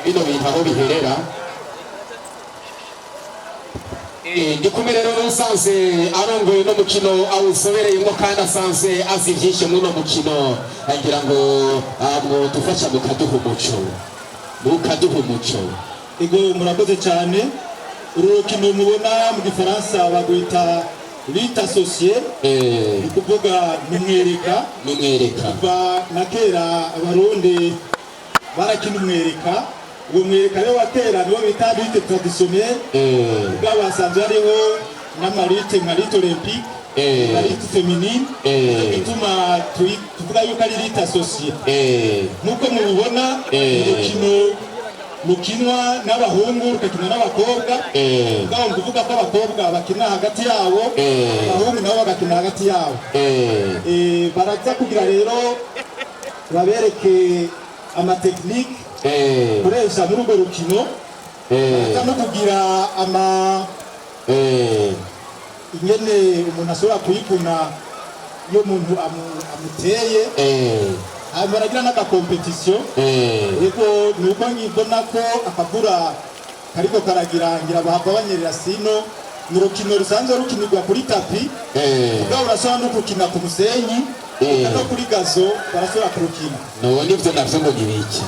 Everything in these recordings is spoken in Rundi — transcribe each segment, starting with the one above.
Bino bintu aho biherera. Ndi kumwe rero n'usanzwe arongoye uno mukino, awusobereyemo kandi asanzwe azi byinshi muri uno mukino. Ngira ngo mwodufasha mukaduha umuco, mukaduha umuco. Ego, murakoze cyane. Uru rukino mubona, mu Gifaransa bagwita lutte associée, ni kuvuga ni umwereka. N'umwereka. Kuva na kera Abarundi barakina umwereka. Uwo mwereka rero wa kera niwo bita lutte traditionnelle. Ubwabo hasanzwe hariho n'ama lutte nka lutte olympique, na lutte féminine. Nicyo gituma tuvuga yuko ari lutte associée. Nk'uko mubibona, urukino rukinwa n'abahungu, rugakinwa n'abakobwa. Ubwabo ni ukuvuga ko abakobwa bakina hagati yabo, abahungu nabo bagakina hagati yabo. Baraza kugira rero babereke ama techniques koresha muri urwo rukino. Baraza no kugira ama ingene umuntu ashobora kuyikuna iyo umuntu amuteye. Hanyuma baragira n'aga compétition. Yego, ni uko nkibona ko akavura kariko karagira, ngira bahava banyerera. Sino ni urukino rusanzwe rukinirwa kuri tapis, ubwabo urashobora no gukina ku musenyi, eka no kuri gazon barashobora kurukina. None ivyo navyo ngo ni ibiki?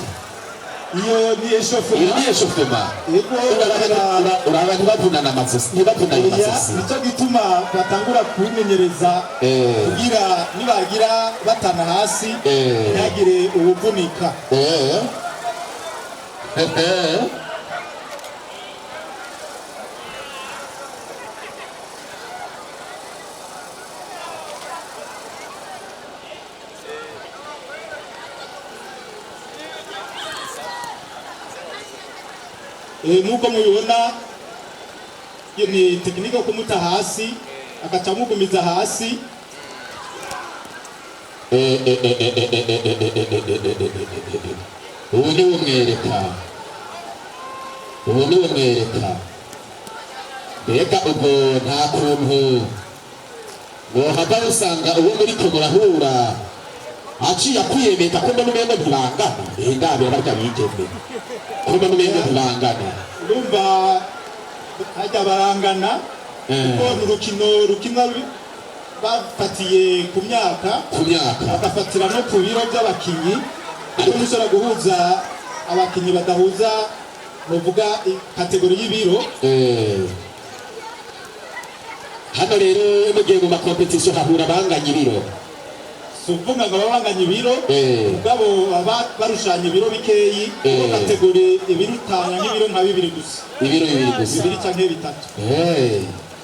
Iyo ni Iyo échauffement. Ni échauffement. Yego, baragira. Uraba ntibavunana amazosi, ntibavunane Oya, amazosi. Nicyo gituma batangura kubimenyereza, kugira nibagira batana hasi, ntihagire uwuvunika. Nk'uko mubibona, iyo ni technique yo kumuta hasi, agaca amugumiza hasi. Ubu ni umwereka, ubu ni umwereka. Mbega ubwo nta kuntu wohava usanga uwo muriko murahura aciye akwiyemeka, ko mbona umengo ntibangana? Ndabira barya bigeme, ko mbona umengo ntibangana. Urumva hajya barangana, kuko ni urukino rukinwa bafatiye ku myaka, ku myaka, bagafatira no ku biro by'abakinyi, kuko ntushobora guhuza abakinyi badahuza, nuvuga catégorie y'ibiro. Hano rero mugiye mu ma compétitions, hahura abanganya ibiro? Si ukuvuga ngo baba banganya ibiro, mugabo baba barushanya ibiro bikeyi, kuko catégorie ibirutanya nk'ibiro nka bibiri gusa. Ibiro bibiri gusa. Bibiri canke bitatu.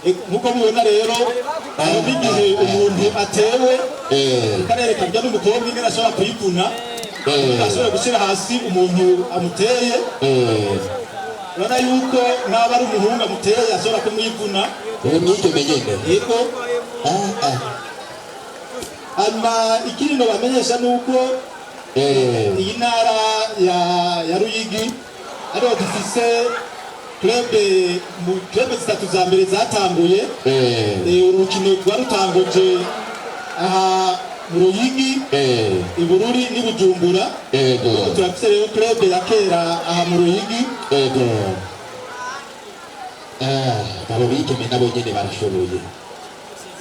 Nk'uko mubibona rero, hari n'igihe umuntu atewe, karereka rya n'umukobwa ingene ashobora kuyivuna, ashobora gushyira hasi umuntu amuteye. Urabona yuko n'aba ari umuhungu amuteye ashobora kumwivuna. Uwo mwigeme nyene? Yego. Ah, ah. Hanyuma ikindi bamenyesha ni uko iyi ntara ya Ruyigi ariho dufise club, mu club zitatu za mbere zatanguye. Urukino rwarutanguje aha mu Ruyigi, i Bururi n'i Bujumbura. Turafise rero club ya kera aha mu Ruyigi. Ego. Ah, abo bigeme nabo nyene barashoboye.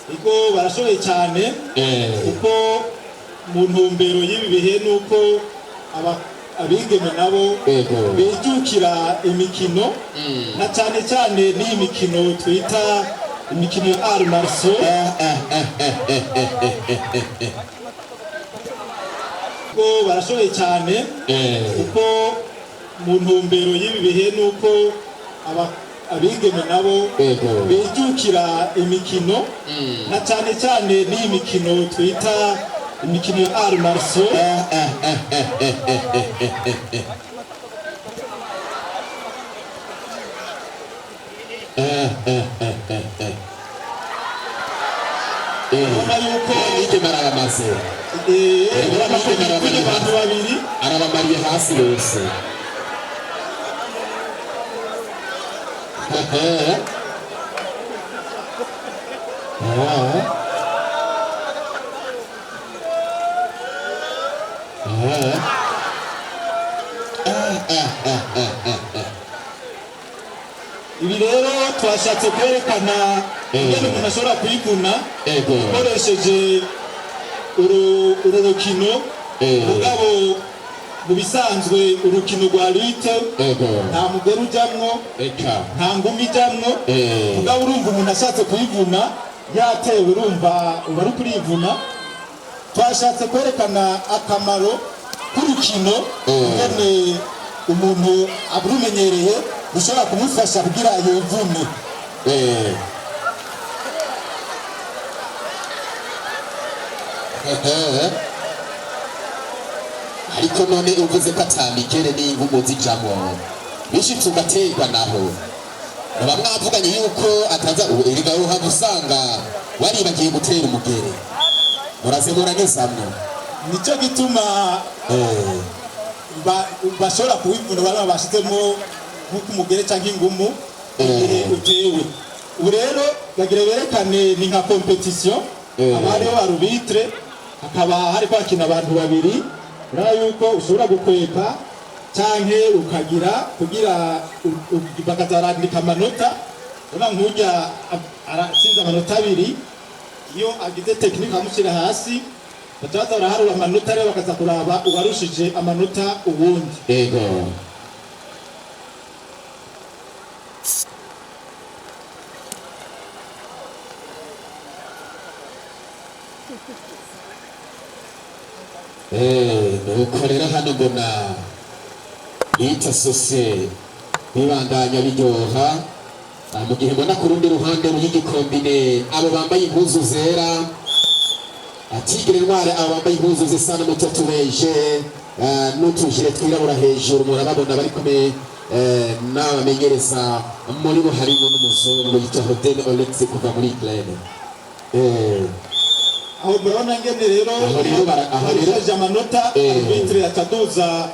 Ego, barashoboye cyane, kuko mu ntumbero y'ibi bihe ni uko abigeme nabo bijukira imikino, na cyane cyane n'iyi mikino twita imikino ya arts martiaux. Ko barashoboye cyane, kuko mu ntumbero y'ibi bihe ni uko abigeme nabo bijukira imikino, na cyane cyane n'iyi mikino twita imikino ya arts martiaux. Ubona yuko Umwigeme arabamaze. Urabona ko yikuye abantu babiri. Arabamariye hasi bose. Ah. Ah. Ibi rero twashatse kwerekana ingene umuntu ashobora kwivuna ukoresheje uru rukino. Mugabo mu bisanzwe urukino rwa lutte nta mugore ujamwo, nta ngumi ijamwo. Mugabo urumva umuntu ashatse kuyivuna yatewe, urumva uba ari kurivuna. Twashatse kwerekana akamaro k'urukino, ingene umuntu arumenyereye rushobora kumufasha kugira yivune. Ehe. Ariko none uvuze ko atamigere n'ingumu zijamwo, bishitse ugaterwa naho muba mwavuganye yuko ataza, erega uhava usanga waribagiye gutera umugere, muraze muranyuzamwo. Nicyo gituma bashobora kuwivuna baba bashizemo nk'uko umugere cyangwa ingumu igihe utewe. Ubu rero bagira berekane ni nka compétition. Haba hariho arbitre, hakaba hari kwakina abantu babiri. Urabona yuko ushobora gukwepa canke ukagira kugira bakazarandika amanota. Urabona nk'urya aratsinze amanota 2. Iyo agize technique amushyira hasi, baca baza baraharura amanota, rero bakaza kuraba uwarushije amanota uwundi. Nuko rero hano mbona bita sose bibandanya biryoha. Mu gihe mbona ku rundi ruhande rw'igicombine abo bambaye impuzu zera atigire intwari, abo bambaye impuzu zisa n'umutoto ubeje n'utujire twirabura hejuru, murababona bari kumwe n'abamenyereza. Muri bo harimo n'umuzungu yitwa Hoden Olex kuva muri Ukraine. Aho murabona ngene rero Aho rero barushaje amanota. Arbitre acaduza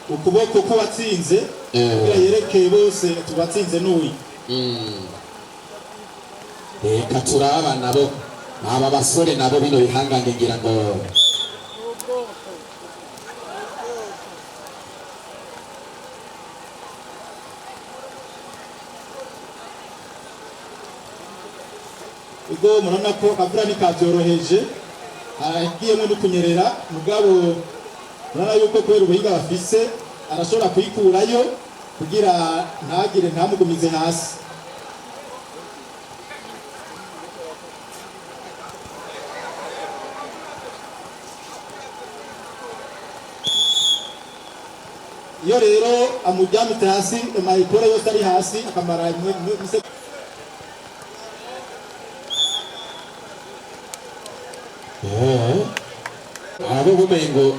ukuboko k'uwatsinze kugira yereke bose tubatsinze n'uyu. Reka turaba nabo aba basore nabo bino bihangange ngira ngo Ubwo murabona ko akavura ntikabyoroheje, haragiyemo no kunyerera. Mugabo murabona yuko kubera ubuhinga bafise arashobora kuyikurayo kugira ntagire ntamugumize hasi. Iyo rero amuryamitse hasi, amayikore yose ari hasi, akamara Abo bumengo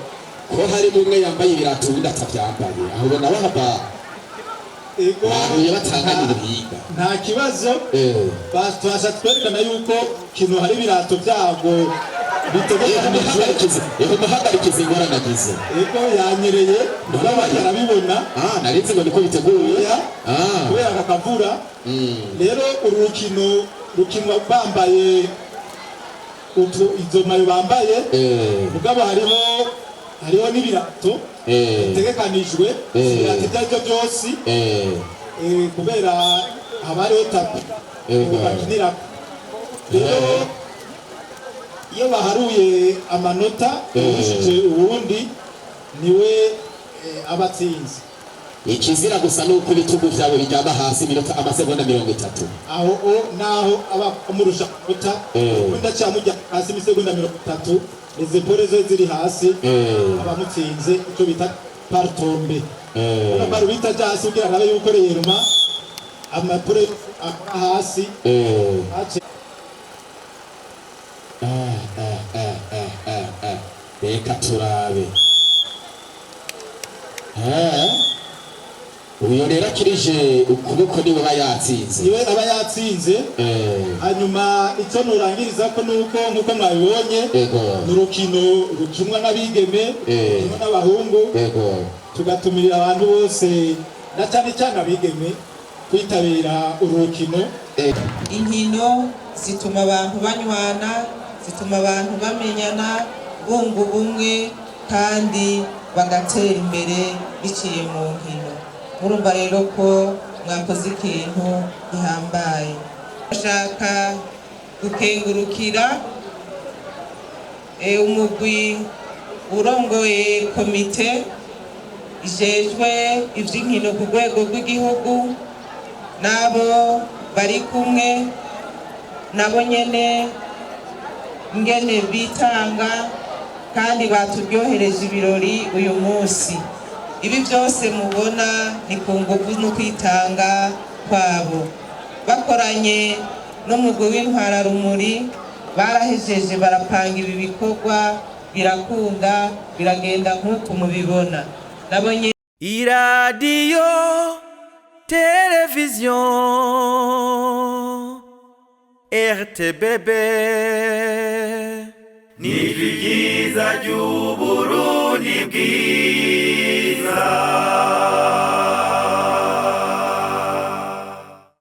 ko harimo umwe yambaye ibirato uwundi atavyambaye, aho ubona bahava Ego, bahuye batanganye ubuhinga. Nta kibazo. Twashatse kwerekana yuko kino hari ibirato byago bitegekanijwe. Eho muhagarikize ingorane agize. Ego, yanyereye, mugabo arabibona. Ah, narinzi ngo niko biteguye. Oya. Ah. Kubera aka kavura. Rero uru rukino rukinwa bambaye izo mayo bambaye, mugabo hariho n'ibirato bitegekanijwe. Ibirato ibyo ari byo byose, kubera haba hariho tapis bakinirako. Rero iyo baharuye amanota, uwurushije uwundi niwe aba atsinze. Ikizira gusa nuko ibitugu vyabo biryama hasi iminota amasegonda 30. Aho o naho aba amurusha amanota, undi acamujya hasi imisegonda 30, izi épaules zo ziri hasi, abamutsinze, icyo bita par tombé. Urabona bita aja hasi kugira arabe yuko réellement ama épaules akora hasi. Ace Reka turabe. Uyu rero akirije ukuboko niwe aba yatsinze. Niwe aba yatsinze. Hanyuma icyo nurangiriza ko nuko nk'uko mwabibonye, ni urukino rukinwa n'abigeme, rukinwa n'abahungu. Tugatumirira abantu bose na cyane cyane abigeme kwitabira uru rukino. Inkino zituma abantu banywana, zituma abantu bamenyana, bunga ubumwe kandi Bagatera imbere biciye mu nkino. Murumva rero ko mwakoze ikintu gihambaye. Bashaka gukengurukira umugwi urongoye komite ijejwe ivy'inkino ku rwego rw'igihugu, n'abo bari kumwe nabo nyene, ingene bitanga kandi baturyohereje ibirori uyu munsi. Ibi byose mubona ni ku nguvu no kwitanga kwabo, bakoranye n'umugwi w'intwararumuri. Barahejeje barapanga ibi bikorwa, birakunda, biragenda nk'uko mubibona. Nabo nyene. Iradiyo televiziyo RTBB, Ni ryiza ry'Uburundi.